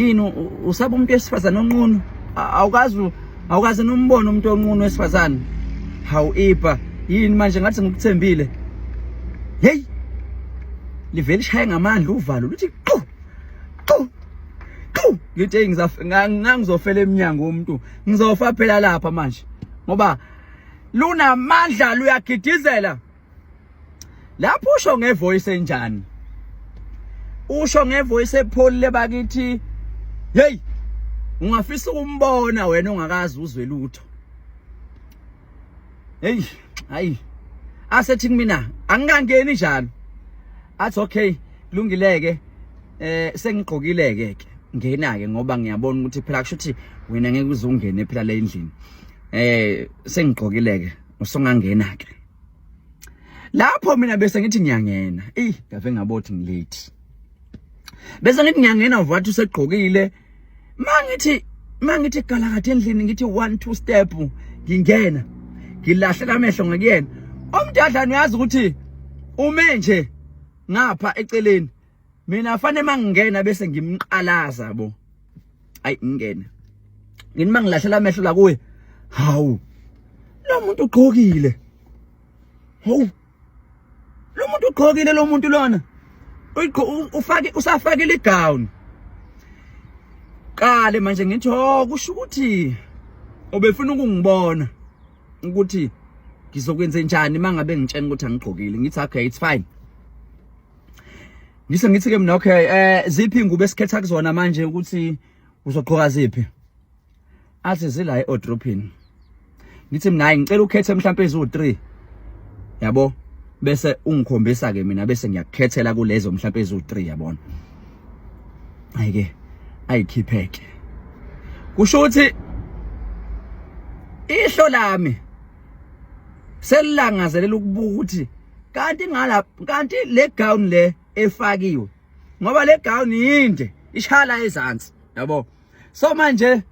Yini usaba umuntu wesifazane onqunu? Awukazi awukaze nombone umuntu onqunu wesifazane. Hawu Ipa, yini manje ngathi ngikuthembile. Hey! Livele ishaye ngamandla uvalo luthi qhu qhu qhu. Ngithi ngizofela emnyango womuntu. Ngizofa phela lapha manje. Ngoba lunamandla luyagidizela. Lapho usho ngevoice enjani? Usho ngevoice epholile bakithi. Hey! Ungafisa ukumbona wena ongakazi uzwe lutho. Hey, hayi. Asethi kumina angikangeni njalo. Athi okay, kulungileke. Eh sengigqokileke ke. Ngena ke ngoba ngiyabona ukuthi phela kusho ukuthi wena ngeke uze ungene phela le endlini. Eh sengigqokileke, usungangena ke. Lapho mina bese ngithi ngiyangena. Ey, ngave ngabothi ngilate. Bese ngithi ngiyangena wathi usegqokile. Mangithi mangithi galakathe endlini ngithi 1 2 step ngingena. Ngilahlela amehlo ngakuyena. Omdadlana uyazi ukuthi ume nje ngapha eceleni. Mina fanele mangingena bese ngimqalaza bo. Ayi ngingene. Ngini mangilahlela amehlo la kuye. Hawu. Lo muntu ugqokile. Hawu. Lo muntu ugqokile lo muntu lona. Ufake usafakile igown. Qale manje ngithi oh kusho ukuthi ubefuna ukungibona ukuthi ngizokwenza njani mangabe ngitshena ukuthi angigqokile ngithi okay it's fine. Ngise ngithi ke mina okay eh ziphi ingubo esikhetha kuzona manje ukuthi uzogqoka ziphi? Athi zila eodropini. Ngithi mina hayi ngicela ukhethe mhlawumbe eziwu3. Yabo? Bese ungikhombisa ke mina bese ngiyakukhethela kulezo mhlawumbe eziwu3 yabona. Ayike ayikhipheke. Kusho ukuthi ihlo lami selilangazelela ukubuka ukuthi kanti ngala kanti le gown le efakiwe ngoba le gown yinde ishala ezansi yabo so manje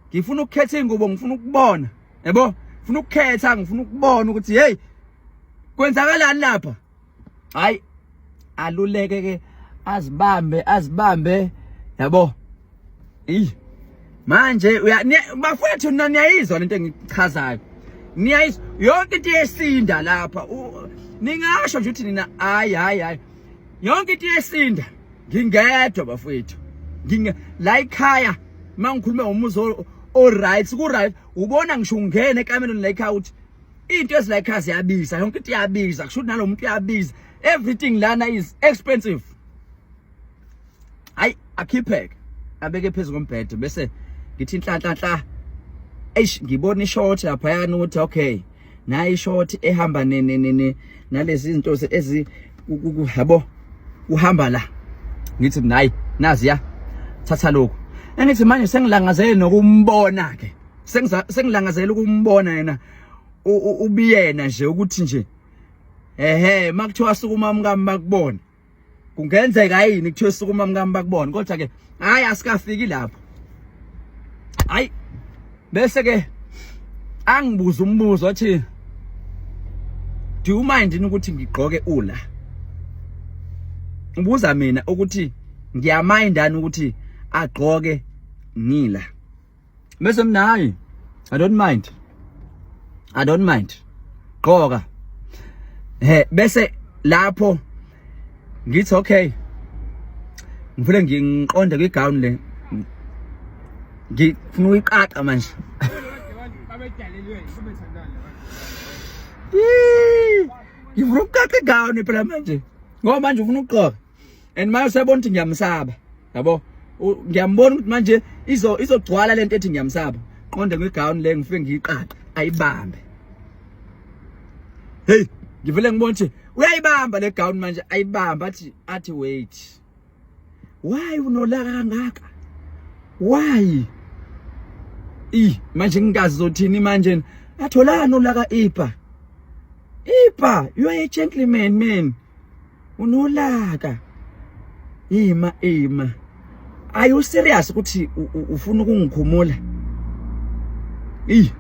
ngifuna ukukhetha ingubo ngifuna ukubona yabo ngifuna ukukhetha ngifuna ukubona ukuthi hey kwenzakalani lapha hayi aluleke ke azibambe azibambe yabo Ey manje uya bafowethu nina niyayizwa lento engichazayo niyayizwa yonke into yesinda lapha ningasho nje ukuthi nina hayi hayi hayi yonke into yesinda ngingedwa bafowethu nginge la ekhaya mangikhuluma ngomuzi o right ku right ubona ngisho ungena ekamelweni la ekhaya uthi into ezila ekhaya ziyabiza yonke into iyabiza kusho ukuthi nalomuntu uyabiza everything lana is expensive hayi akhipheke abeke phezu kombhede bese ngithi inhlanhla nhla eish ngibona ishort laphayana ukuthi okay nayi ishort ehamba ne ne ne nalezi zinto ezi yabo uhamba la ngithi mina hayi nazi ya thatha lokhu engithi manje sengilangazele nokumbona ke sengilangazele ukumbona yena ubiyena nje ukuthi nje ehe makuthiwa sukuma mkami bakubona kungenzeka yini kuthiwe sukuma mkami bakubona kodwa ke hayi asikafiki lapho hayi bese ke angibuza umbuzo athi do you mind ukuthi ngigqoke ula ubuza mina ukuthi ngiyamindani ukuthi agqoke ngila bese mina hayi i don't mind i don't mind gqoka he bese lapho ngithi okay ngivule ngiqonde kwigown le ngifuna ukuyiqaqa manje ngifuna ukuqaqa igown phela manje ngoba manje ufuna ukugqoka and manje usebona ukuthi ngiyamsaba yabo ngiyambona ukuthi manje izo izogcwala lento ethi ngiyamsaba qonde kwigown le ngifike ngiyiqaqe ayibambe hey ngivele ngibona ukuthi uyayibamba le gown manje ayibamba athi athi wait why unolaka kangaka why i manje ngingazi zothini manje atholani ulaka ipa ipa you are a gentleman man unolaka ima ima are you serious ukuthi ufuna ukungikhumula i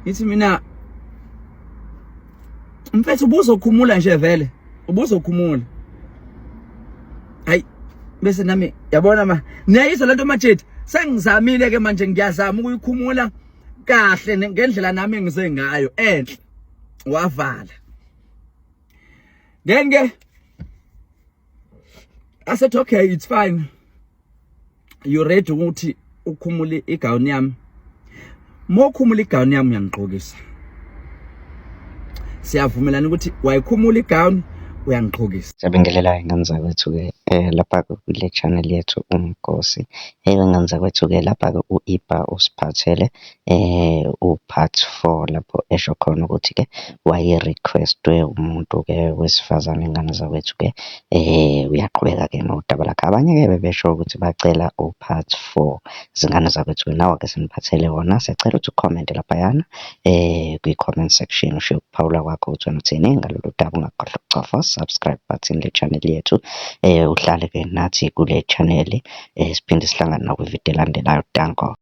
ngithi mina mfethu ubuzokhumula nje vele ubuzokhumula hayi Bese nami yabona ma niyayizwa lento manje, sengizamile ke manje, ngiyazama ukuyikhumula kahle ngendlela nami engize ngayo enhle. Wavala. Then ke I said, "Okay, it's fine, you ready ukuthi ukhumule igown yami? Mokhumula igown yami, uyangigqokisa. Siyavumelana ukuthi wayikhumula igown, uyangigqokisa." Siyabingelela iy'ngane zakwethu-ke lapha-ke kule channel yethu Umgosi. Iy'ngane zakwethu-ke, lapha-ke u-Iba usiphathele u-part four, lapho esho khona ukuthi-ke waye-request-we umuntu-ke wesifazane, iy'ngane zakwethu-ke. Uyaqhubeka-ke nodaba lakhe. Abanye-ke bebesho ukuthi bacela u-part four, zingane zakwethu-ke. Nawa-ke siniphathele wona. Siyacela ukuthi u-comment-e laphayana kwi-comment section, ushiye ukuphawula kwakho ukuthi wena uthini ngalolu daba. Ungakhohlwa ukucofa subscribe button le channel yethu, uhlale-ke nathi kule channel, siphinde sihlangane nakwividiyo elandelayo. Danko.